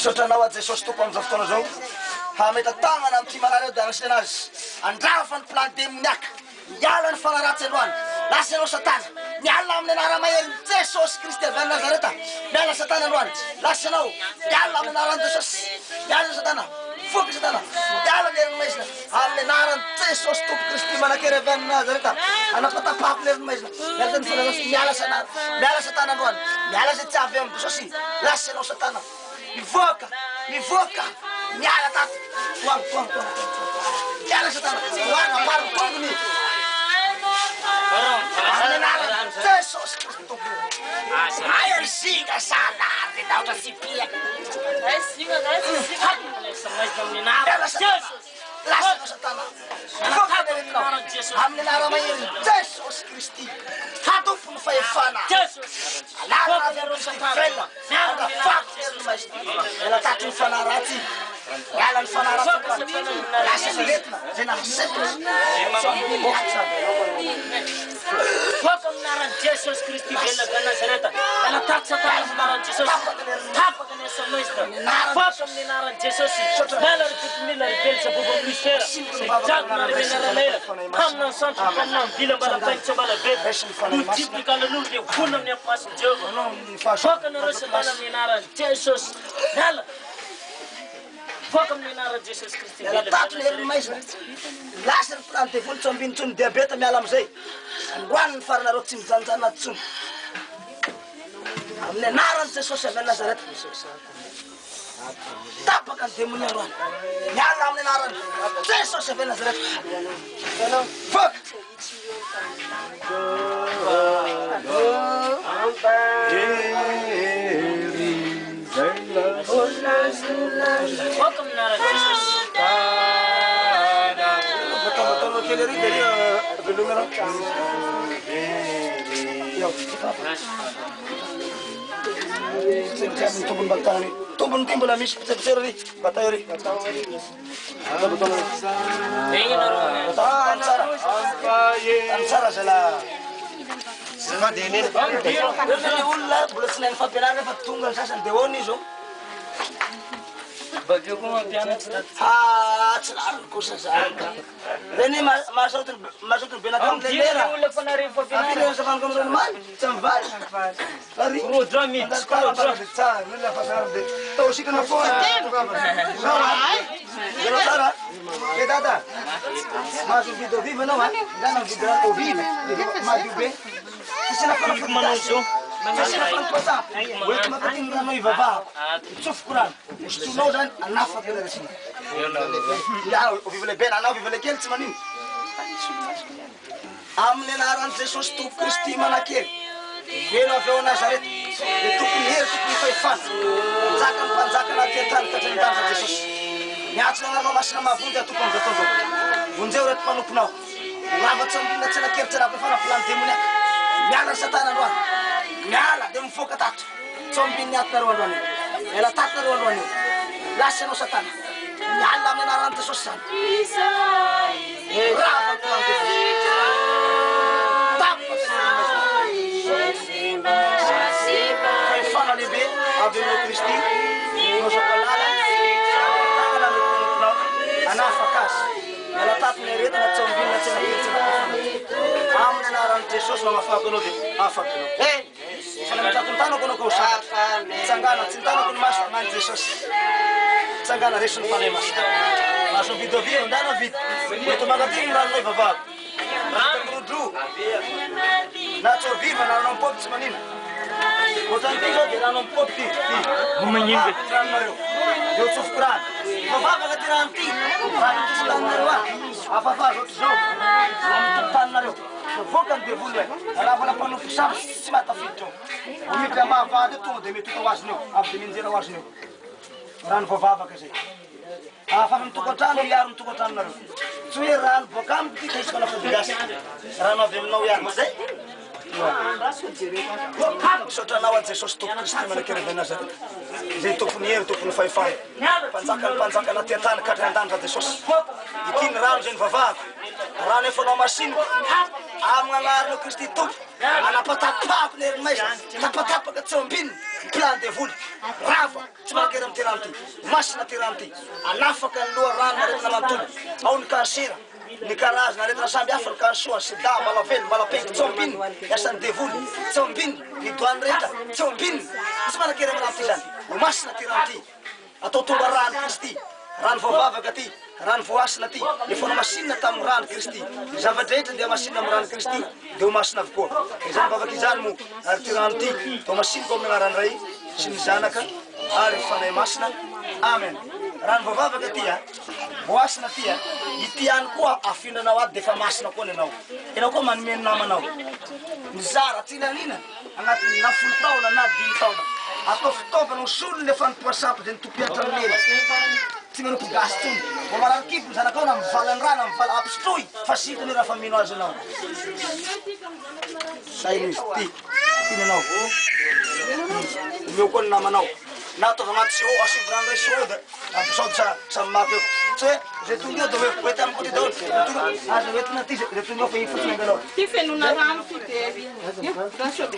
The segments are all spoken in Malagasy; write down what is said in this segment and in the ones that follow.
Misaotra anao aho Jesosy Tompo amin'izao fotoana izao. Hametra-tanana amin'ity marary aho dia hanasina azy. Andrafa ny plan demoniaka. Miala ny fanahy ratsy androany. Lasa ianao satana. Miala amin'ny anara-maherin'i Jesosy Kristy avy any Nazareta. Miala satana androany. Lasa ianao. Miala amin'ny anaran'i Jesosy. Miala satana. Mivoaka satana. Miala ny herin'ny maizina. Amin'ny anaran'i Jesosy Tompo Kristy manan-kery avy any Nazareta. Anapatapahako ny herin'ny maizina. Miala ny fanahy ratsy. Miala satana. Miala satana androany. Miala izay tsy avy amin'i Jesosy. Lasa ianao satana. Mivoaka! Mivoaka! Miala tato! Tohano, tohano, tohano, tohano. Miala satana! Tohano, amparo ny tongony! Amin'ny anaran'i Jesosy Kristy Tompo. Ay, ry zinga zalahy, ry daotra sy pia. Miala satana! Lasa ianao satana! Mivoaka ny aretinao! Amin'ny anara-maherin'i Jesosy Kristy, Tompon'ny fahefana! Alalana avy amin'i Kristy velona! Miala fako herin'ny maizina. Miala tahatry ny fanahy ratsy. Miala ny fanahy ratsy androany. Lasa ny aretina izay nahasempotra. Voaka amin'ny anaran'i Jesosy Kristy velona avy any Nazareta. Miala tahaky satana amin'ny anaran'i Jesosy. Tapaka ny asa maizina. Voaka amin'ny anaran'i Jesosy. Miala ry Kotomila, ry Belzeboba, ry Losifera, ry Jadona, ry Menaralaela, mpaminany sandoka, mpaminany vila, ambalapaingo tsy ambalabe, Lojiko, ry Kalanoro, dia vonona amin'ny afo masin'i Jehovah. Voaka nareo satana amin'ny anaran'i Jesosy. Miala. Voaka amin'ny anaran'i Jesosy Kristy. Miala tato ny herin'ny maizina. Lasa ny plan devoly tsy ambiny intsony diabeta miala amizay. Androany ny faranareo tsy mijanonjanona ato intsony. Amin'ny anaran'i Jesosy avy any Nazareth. Tapaka ny demonia androany. Miala amin'ny anaran'i Jesosy avy any Nazareth. Voaka. Voaka amin'ny anaran'i Jesosy. Tombony ty mbola misy pitsepitsera ry batay ry. Tany tsara. Tany tsara zala. Ny olona mbola tsy nahay ny fampianarana fa tonga ny sasany dia hoana izy ô. Bakeo koa mampianatra. Ha tsy rariny kosa zany ka. Reny mahasarotiny mahasarotiny be nakao amle lera. Olona fa nare fampianarana. Ampy le safaniko amle omaly tsy mivaly. Ary Rodra miditsy koa rodra. Tsara olona fampianarana dia tao sitrana foana. Zao a. Zao tsara. E dada. Mahazo mividy eau vive anao a. Ndana mividy rano eau vive. Madio be. Tsisy fanafody Manao zao. Tsisy fanompoan-tsampy. Hoenti mankaty ny rano hivavahako. Mitsofoko rano. Hosotroinao zany anafaka ilay rasina. Ya, eau vive lehibe na anao vive le kely tsy manino. Amin'ny anaran'i Jesosy Tompo Kristy manan-kery, velona avy ao Nazareta, dia Tompon'ny hery, Tompon'ny fahefana, Mpanjakan'ny mpanjaka na aty an-tany ka hatrany an-danitra Jesosy. Miantso ny anaranao masina mahavonjy aho Tompo amin'izao fotoana izao. Vonjeo ireto mpanomponao. Ho rava tsy ambinina tsy hanan-kery tsy hanam-pahefana filàn'ny demoniaka. Miala ry Satana androany. Miala dia mivoaka tato. Tsy ao ambin'ny ato nareo androany io. Miala tato nareo androany io. Lasa ianao Satana. Miala amin'ny anaran'i Jesosy izany. Rava ny plan devoly. Tapaka ny herin'ny maizina. Fahefana lehibe avy aminao Kristy. Nozako alala. Tanana ny mpanomponao. Hanafaka azy. Miala tato ny aretina tsy ao ambinina tsy hanan-kery tsy hanam-pahefana. Amin'ny anaran'i Jesosy no hamafako anao dia afaka ianao. Efa nametrako ny tanako anao ka ho sambatra. Mitsangàna, tsy ny tanako ny maso fa ny Jesosy. Mitsangàna, reso ny Fanahy Masina. Mahazo mividy avia, mandana mividy. Eto mangaty ny ranonay vavahako. Hitako rodro. Na tsy viva na rano amin'ny paopy tsy manino. Ohatran'ity zao dia rano amin'ny paopy ty. Ty. Magnino be. Ny ranonareo. Dia ho tsofiko rano. Vavaka ty rano ty. Rano ty taninareo ahy. Afafazo ohatr'izao. Amin'ny tokotaninareo. Mivoaka ny devoly e! Raha mbola mpanompo sampy tsy mahatafiditra ao. Vao miditra am-bavahady eo tonga dia mety ho azony eo, avy dia mianjera ho azony eo. Rano voavavaka izay. Ahafahana ny tokantrano hiaro ny tokantranonareo. Tsy hoe rano boaka amiko ity ka hisy fanafody gasy. Rano avy aminao ihany. Zay. Misaotra anao aho Jesosy Tompo Kristy Manankery avy any Nazareta. Izay Tompon'ny hery, Tompon'ny fahefana. Mpanjakan'ny mpanjaka na aty an-tany ka hatrany an-danitra Jesosy. Ity ny rano izay nivavahako. Rano efa nohamasiniko. Amin'ny anaranao Kristy Tompo, anapatapahako ny herin'ny maizina, tapatapaka tsy eo ambininy ny plan devoly. Rava, tsy manan-kery amin'ity rano ity. Masina ity rano ity. Anafaka ny loharano aretina manontolo. Ao ny kansera, ny karazana aretina samby hafa, ny kansoa, sida, malavelo, malapengy, tsy eo ambininy ny asan'ny devoly, tsy eo ambininy ny doany rehetra, tsy eo ambininy. Tsy manan-kery amin'ny rano ity izany. Ho masina ity rano ity. Atao tonga rano Kristy, rano voavavaka ty, rano voahasina ty, efa nomasinina tamin'ny rano Kristy. Ny zava-drehetra dia masinina amin'ny rano Kristy, dia ho masina avokoa. Ka izany vavaka izany moa, ary ity rano ity, dia homasiniko amin'ny anaran'ny Ray, sy ny Zanaka, ary ny Fanahy Masina. Amen. Rano voavavaka ty a, voahasina ty a, ity ihany koa afindranao ato dia efa masina koa ny anao. Ianao koa manome ny namanao. Mizara, tsy laniana. Anatin'ny na folo taona na dimy taona. Atao fitaovana ho solony le fanompoa sampy izay nitompy hatramin'ny ela. Tsy manompo gasy tsony. Vao marary kibo ny zanakao na mivalan-dra na mivala ampisotroy fa sintony raha fa mino azy ianao. Saino izy ty. Tiany ianao. Omeo koa ny namanao. Na ataovy anaty seau, asivo rano iray seau dia ampisao dia samy maka eo. Tsy hoe izay tonga eo dia hoe hoety amiko aty daholo. Izay tonga aza hoentina aty izay tonga eo fa iny fotsiny angalao. Ty fenoana rano ty dia io rano chaud.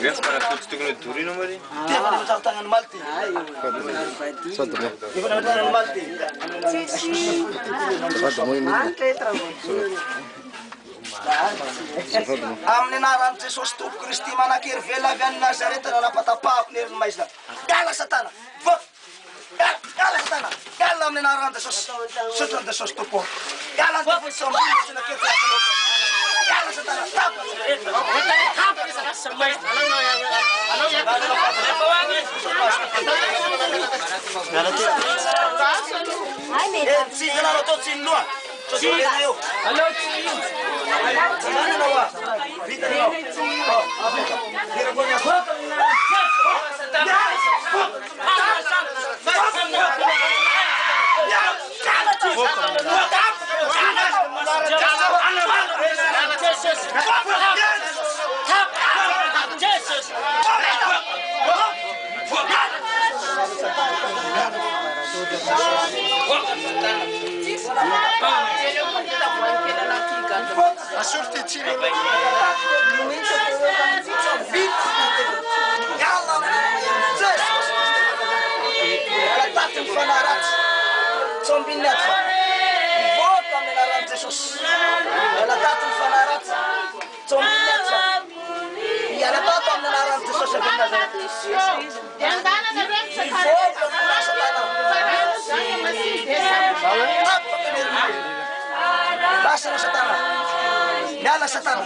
Ireny tsy manana tsy tokony ho dorina moa ireny. Ty efa nametraka tagnany omaly ty. Efa nametraka tagnany omaly ty. Amin'ny anaran'i Jesosy Tompo Kristy manan-kery velona avy any Nazareta nanapatapahako ny herin'ny maizina. Miala Satana! Mivoaka! Miala! Miala Satana! Miala amin'ny anaran'i Jesosy! Misaotra an'i Jesosy Tompo ô! Miala ny devoly sy ambony sy nakery tsy afaka. Miala Satana! Tapaka! Tsy hitanareo atao tsy ny loha. Lasa anao satana. Miala satana.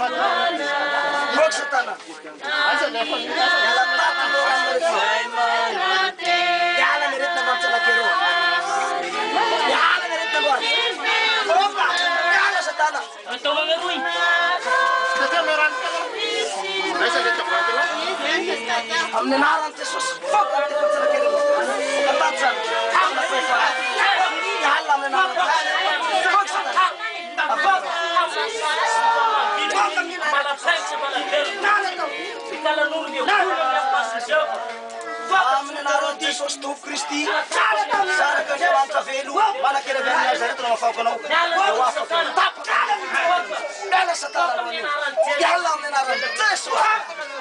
Mivoaka satana. Miala tato anao rano aretina. Miala ny aretina androany tsy anakero. Miala ny aretina androany. Mivoaka. Miala satana. Amin'ny anaran'i Jesosy. Mivoaka ny devoly tsy anakero. Mivoaka tato zany. Miala fahefana. Miala amin'ny anaran'i Jesosy. Mivoaka satana. Avoaka. Amin'ny anaran'i Jesosy Tompo Kristy, Zanaka Andriamanitra velo, manan-kery avy any Nazareta no mafaoka anao, dia ho afaka ianao. Tapaka! Miala Satana alohan'io. Miala amin'ny anaran'i Jesosy.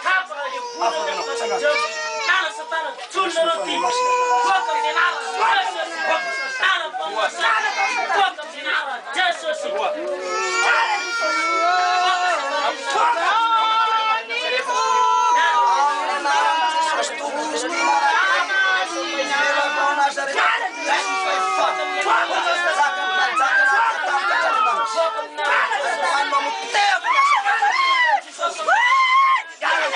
Afaka ianao. Tsangano. Amin'ny anaran'i Jesosy Tompo Kristy manan-kery velona avy ao Nazareta, raiso ny fahefana, mpanjaka ny mpanjaka sy mpitantarika hatrany an-danitra. Ary androany mamotehako ny asanao. Miala ny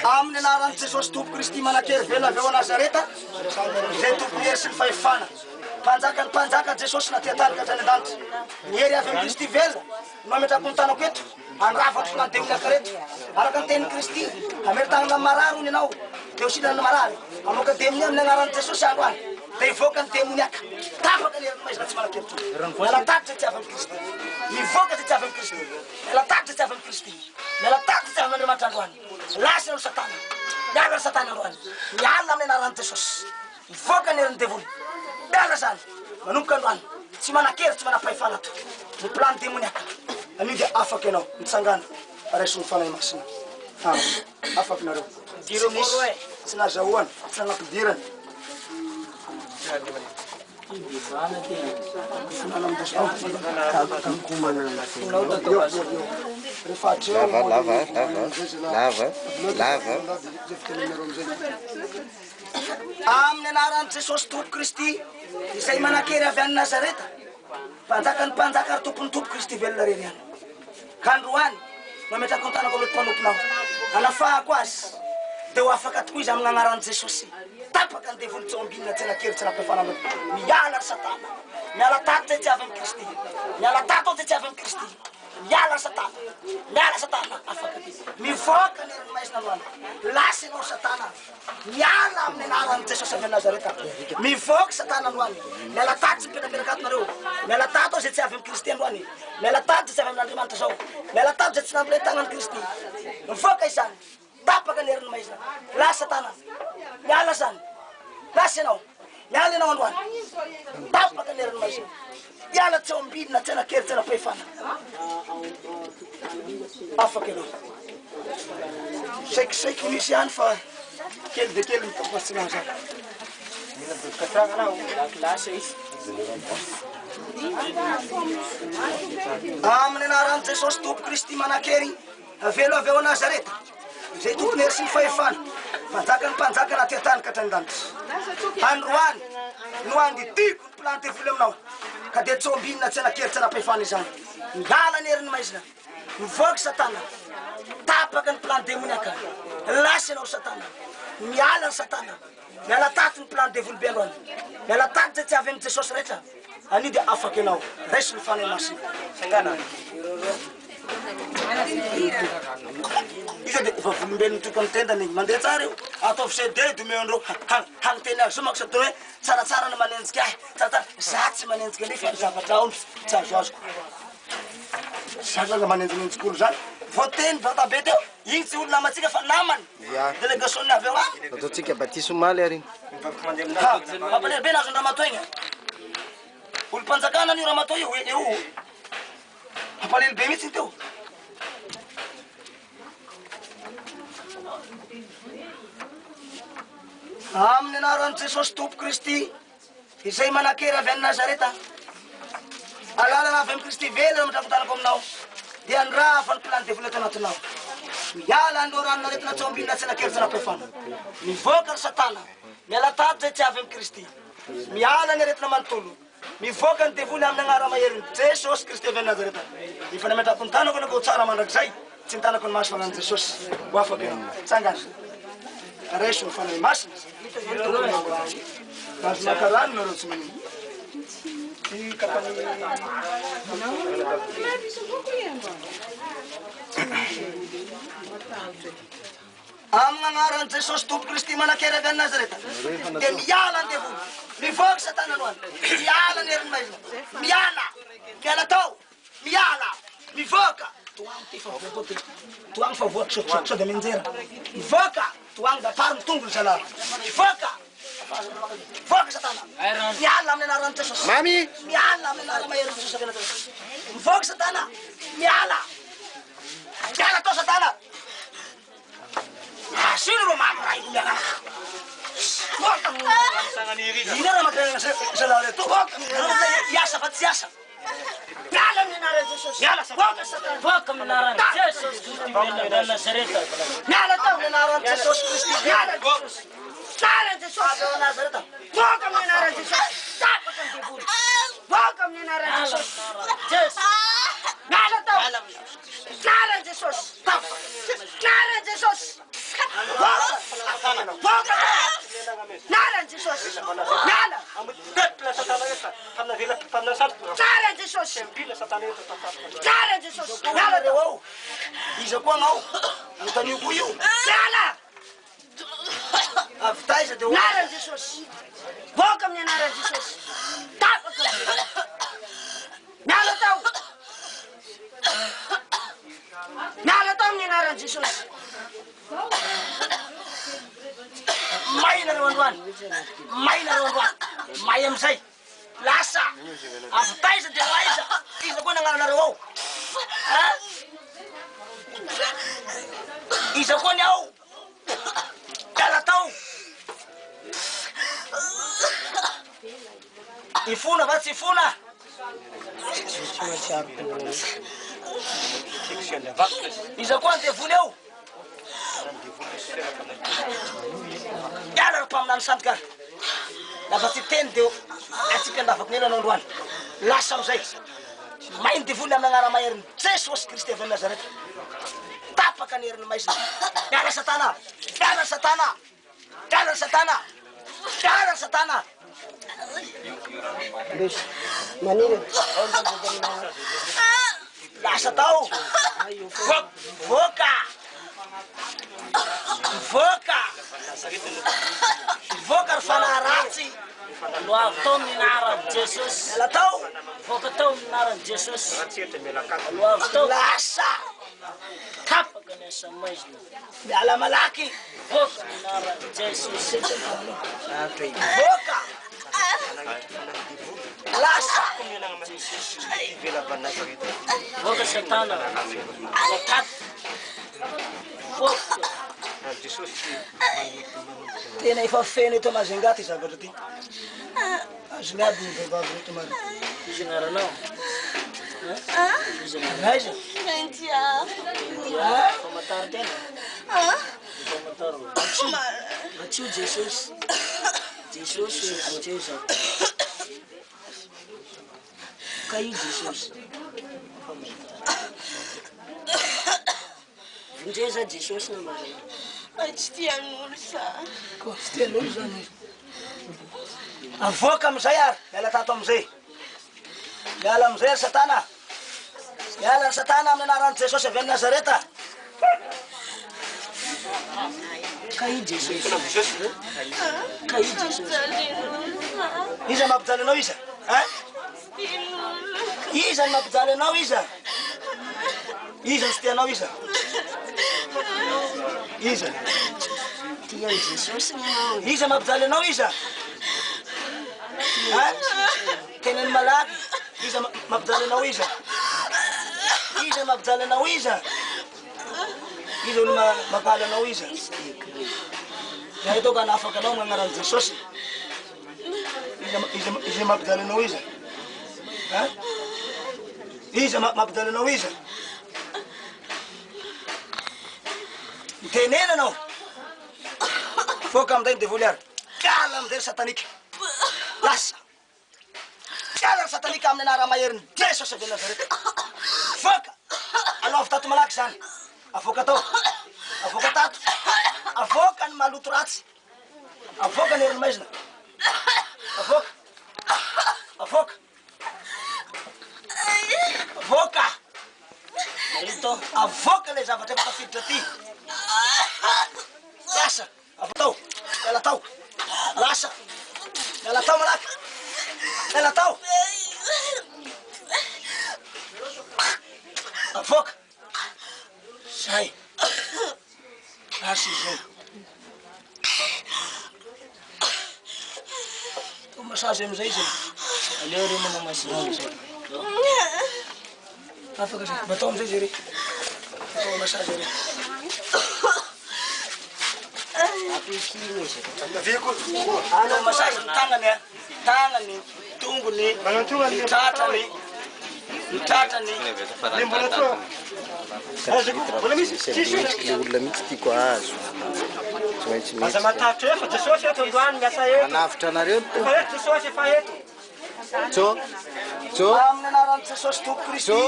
Amin'ny anaran'i Jesosy Tompo Kristy manan-kery velona avy ao Nazareta, izay Tompon'ny hery sy ny fahefana, Mpanjakan'ny mpanjaka Jesosy na aty an-tany ka hatrany an-danitra. Ny hery avy amin'i Kristy velona no ametrako ny tanako eto, handrava ny filàn'ny demoniaka reto. Araka ny tenin'i Kristy, hamerin-tanana amin'ny marary hono ianao, dia ho sitrana ny marary. Hamoaka demonia amin'ny anaran'i Jesosy andro any, dia hivoaka ny demoniaka. Tapaka ny herin'ny maizina tsy manan-kery intsony. Miala tato izay tsy avy amin'i Kristy. Mivoaka izay tsy avy amin'i Kristy. Miala tato izay tsy avy amin'i Kristy. Miala tato izay tsy avy amin'Andriamanitra androany. Lasa ianao Satana. Miala ry Satana androany. Miala amin'ny anaran'i Jesosy. Mivoaka ny herin'ny devoly. Miala izany. Manomboka androany. Tsy manan-kery, tsy manam-pahefana ato. Ny plan demoniaka. Anio dia afaka ianao. Mitsangàna. Raiso ny Fanahy Masina. Amen. Afaka nareo. Tsy nisy, tsy nazahoana, tsy nanampidirana. Lava, lava, lava, lava, lava. Amin'ny anaran'i Jesosy Tompo Kristy, izay manan-kery avy any Nazareta, Mpanjakan'ny mpanjaka ary Tompon'ny tompo Kristy velona irery ihany. Ka androany, mametraka ny tanako amin'ireto mpanomponao, hanafahako azy, dia ho afaka tokoa izy amin'ny anaran'i Jesosy. Tapaka ny devoly tsy ao ambinina, tsy hanan-kery, tsy hanam-pahefana aminao. Miala ry Satana. Miala tato izay tsy avy amin'i Kristy. Miala tato aho izay tsy avy amin'i Kristy. Miala Satana. Miala Satana. Afaka. Mivoaka ny herin'ny maizina androany. Lasa ianao ry Satana. Miala amin'ny anaran'i Jesosy avy any Nazareta. Mivoaka Satana androany. Miala tato tsy mipetrapetraka ato nareo. Miala tato izay tsy avy amin'i Kristy androany. Miala tato izay tsy avy amin'Andriamanitra zao. Miala tato izay tsy nampilay tagnan'i Kristy. Mivoaka izany. Tapaka ny herin'ny maizina. Lasa Satana. Miala zany. Lasa ianao. Miala ianao androany. Tapaka ny herin'ny maizina. Miala tsy ao ambinina, tsy ana-kery, tsy ana-pahefana. Afaka ianao. Saikisaiky misy ihany fa kely dia kely ny fa tsy nahazaka. Amin'ny anaran'i Jesosy Tompo Kristy manan-kery, Avelo avy ao Nazareta, izay tompon'ny hery sy ny fahefana, mpanjakan'ny mpanjaka na aty an-tany ka hatrany an-danitra. Androany no andidiako ny plan devoly aminao, ka dia tsy ombinina tsy hanan-kery tsy hanam-pahefana izany. Miala ny herin'ny maizina, mivoaka Satana, tapaka ny plan demoniaka, lasa ianao Satana, miala ny Satana, miala tato ny plan devoly be androany, miala tato izay tsy avy amin'i Jesosy rehetra, anio dia afaka ianao, raiso ny Fanahy Masina. Tsangana. Io zao dia vavolombelon'ny tokony tendany mandeha tsara io. Ataovy CD dia omeo an'ireo hanonteny azy. Zao manko sady hoe tsaratsara ny manenjika ahy. Tsaratsara. Za tsy manenjika an'io fa ny zavatra ao no tsy azoazoko. Za zany manenjinenjika olo zany. Voateny vatabe teo. Igny tsy olo namantsika fa namany. Délégation-ny avy ao aminy. Ataontsika batisa omaly ary igny. Ha, mampalahelo be nahazo an-dramatoa igny. Olom-panjakana an'io ramatoa io, io. Mampalahelo be mihitsy teo. Amin'ny anaran'i Jesosy Tompo Kristy, izay manan-kery avy any Nazareta, alalana avy amin'i Kristy velona no mitrafotanako aminao, dia nirava ny plan'ny devoly ato anatinao. Miala an'ireo ranon'aretina tsy ao ambinina tsy nanan-kery tsy nanam-pahefana. Mivoaka ry Satana, miala tato izay tsy avy amin'i Kristy. Miala ny aretina manontolo. Mivoaka ny devoly amin'ny agnara-maherin'i Jesosy Kristy avy any Nazareta. Efa nametrako ny tanako anao ka ho tsara mandrakizay, tsy ny tanako ny maso fa ny an'i Jesosy. Ho afaka ianao. Tsangana. Raiso ny Fanahy Masina. Mahazo maka rano nareo tsy manino. Ty kapany. Amin'ny anaran'i Jesosy Tompo Kristy manan-kery avy any Nazareta, dia miala ny devoly, mivoaka Satana androany, miala ny herin'ny maizina, miala, miala tao, miala, mivoaka, tohagno ty fa voa ty, tohagno fa voa, sao sao dia mianjera, mivoaka, tohagno da aparo ny tongony zalahy, mivoaka, mivoaka Satana, miala amin'ny anaran'i Jesosy, Mamy! miala amin'ny anarana maherin'i Jesosy avy any Nazareta, mivoaka Satana, miala, miala tao Satana. Asino ro mamy ray miala. Ina raha mampirana zalahy reto? Hiasa fa tsy hiasa. Miala amin'ny anaran'i Jesosy. Miala Satana. Voaka amin'ny anaran'i Jesosy Kristy velona avy any Nazareta. Miala tao amin'ny anaran'i Jesosy Kristy. Miala Jesosy. Miala Jesosy avy ao Nazareta. Voaka amin'ny anaran'i Jesosy. Tapaka ny devoly. Voaka amin'ny anaran'i Jesosy. Jesosy. Voaka tao! Anaran'i Jesosy! Miala! Anaran'i Jesosy! Anaran'i Jesosy! Miala reo ao! Iza koa anao? Anotanio koa io! Miala! Avy taiza dia ho Anaran'i Jesosy! Voaka amin'ny anaran'i Jesosy! Tapaka! Miala tao! Miala tao amin'ny anaran'i Jesosy! May nareo androany! May nareo androany! May amin'izay! Lasa! Avy taiza dia ho aiza? Iza koa ny agnaranareo ao? Ha? Iza koa ny ao? Miala tao! Hifona va tsy hifona? Iza koa ny devoly eo? Miala ry mpaminany sandoka ary. Lafa tsy teny dia atsipy an-davaky ny elo anao androany. Lasa amizay. May ny devoly amin'ny agnara-maherin'i Jesosy Kristy avy any Nazareta. Tapaka ny herin'ny maizina. Miala satana! Miala satana! Miala satana! Miala satana! Lasa tao! Mivoaka! Mivoaka! Mivoaka ry fanahy ratsy! Aloavy tao amin'ny anaran'i Jesosy. Miala tao! Mivoaka tao amin'ny anaran'i Jesosy. Aloavy tao. Lasa! Tapaka ny asa maizina. Miala malaky! Mivoaka amin'ny anaran'i Jesosy. Mivoaka! Lasa! Mivoaka satana. Mivoaka. Mivoaka. Tena efa feno eto Majunga ty zavatra ty. Azony aby ny vehivavy reto marina. Iza anaranao? Iza anaranao? Aiza? India. Famantar tena. Famantar. Matsio Jesosy. Jesosy vonjeo za. Ka io Jesosy. Vonjeo za Jesosy na marina. Tsy tian'olo za. Koa tsy tian'olo zany izy. Avoaka amizay ary, miala tato amizay. Miala amizay ry satana. Miala ry satana amin'ny anaran'i Jesosy avy any Nazareta. Ka io Jesosy. Ka io Jesosy. Iza mampijaly anao iza? Hein? Iza no mampijaly anao iza? Iza no tsy tianao iza? Iza? Tian'i Jesosy ny anao. Iza mampijaly anao iza? Hein? Teneno malaky. Iza mampijaly anao iza? Iza mampijaly anao iza? Iza no mampahaly anao iza? Zay atao ka hanafaka anao amin'ny anaran'i Jesosy. Iza iza iza mampijaly anao iza? Hein? Iza mampijaly anao iza? Mitenena anao. Foka amin'izay ny devoly ary. Miala amin'izay ry satanika. Lasa. Miala ry satanika amin'ny anara-maherin'i Jesosy avy any Nazareta. Foka. Aloavy tato malaky izany. Avoaka tao. Avoaka tato. Avoaka ny maloto ratsy. Avoaka ny herin'ny maizina. Avoaka. Avoaka. Avoaka. Marito. Avoaka ilay zavatra efa tafiditra aty. Lasa. Avoaka tao. Miala tao. Lasa. Miala tao malaky. Miala tao. Avoaka. Zay. Lasa izay. Atao massage amizay izy. Aleo re manao massage amizay. Afaka zay. Mba atao amizay izy re. Atao massage re. Apikino izy. Atao massage ny tagnany a. Tagnany, tongony, ny tratrany, ny tratrany. Mihetsika le olona mihitsy tiako ahazo. Tsy maintsy Aza mihetsika. matahotra eo fa Jesosy eto androany miasa eto. Manavotra anareo ny Efa Tompo. eto Jesosy efa eto. Tso. Tso. Amin'ny anaran'i Jesosy Tompo Kristy.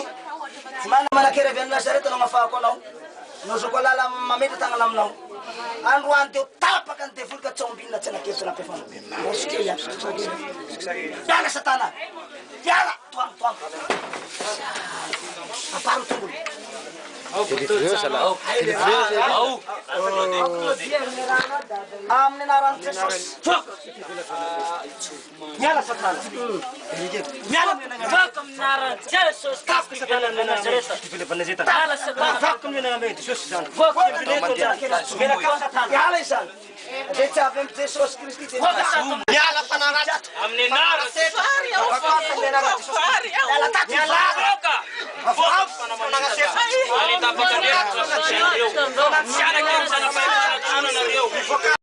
Tsy manana manan-kery avy any Nazareta no agnafahako anao. Nozoko alala mametra tagnana aminao. Androany teo tapaka. Tapaka ny devoly ka tsy ao ambinina tsy anakely tsy anam-pefana. Roso kely a. Miala satana. Miala. Tohano tohano. Amparo ny tongony. Délivreux zalahy. Délivreux zalahy. Ao. Amin'ny anaran'i Jesosy. Miala satana. Miala amin'ny anaran'i Voaka amin'ny anaran'i Jesosy Tapaka Kristy satana velona amin'ny Nazareta. anaran'i Miala satana. Voaka amin'ny anaran'i Jesosy izany. Voaka Miala satana. Miala izany. Zay tsy avy amin'i Jesosy Kristy dia Voaka satana. Miala fanaratsy. Amin'ny anaran'i Vary aho, vary aho. Miala tato. Miala. Voaka. Voaka fanaratsy. Any tapaka ny hevitra sy ireo. Tsy anakely zanak'Andriamanitra anareo.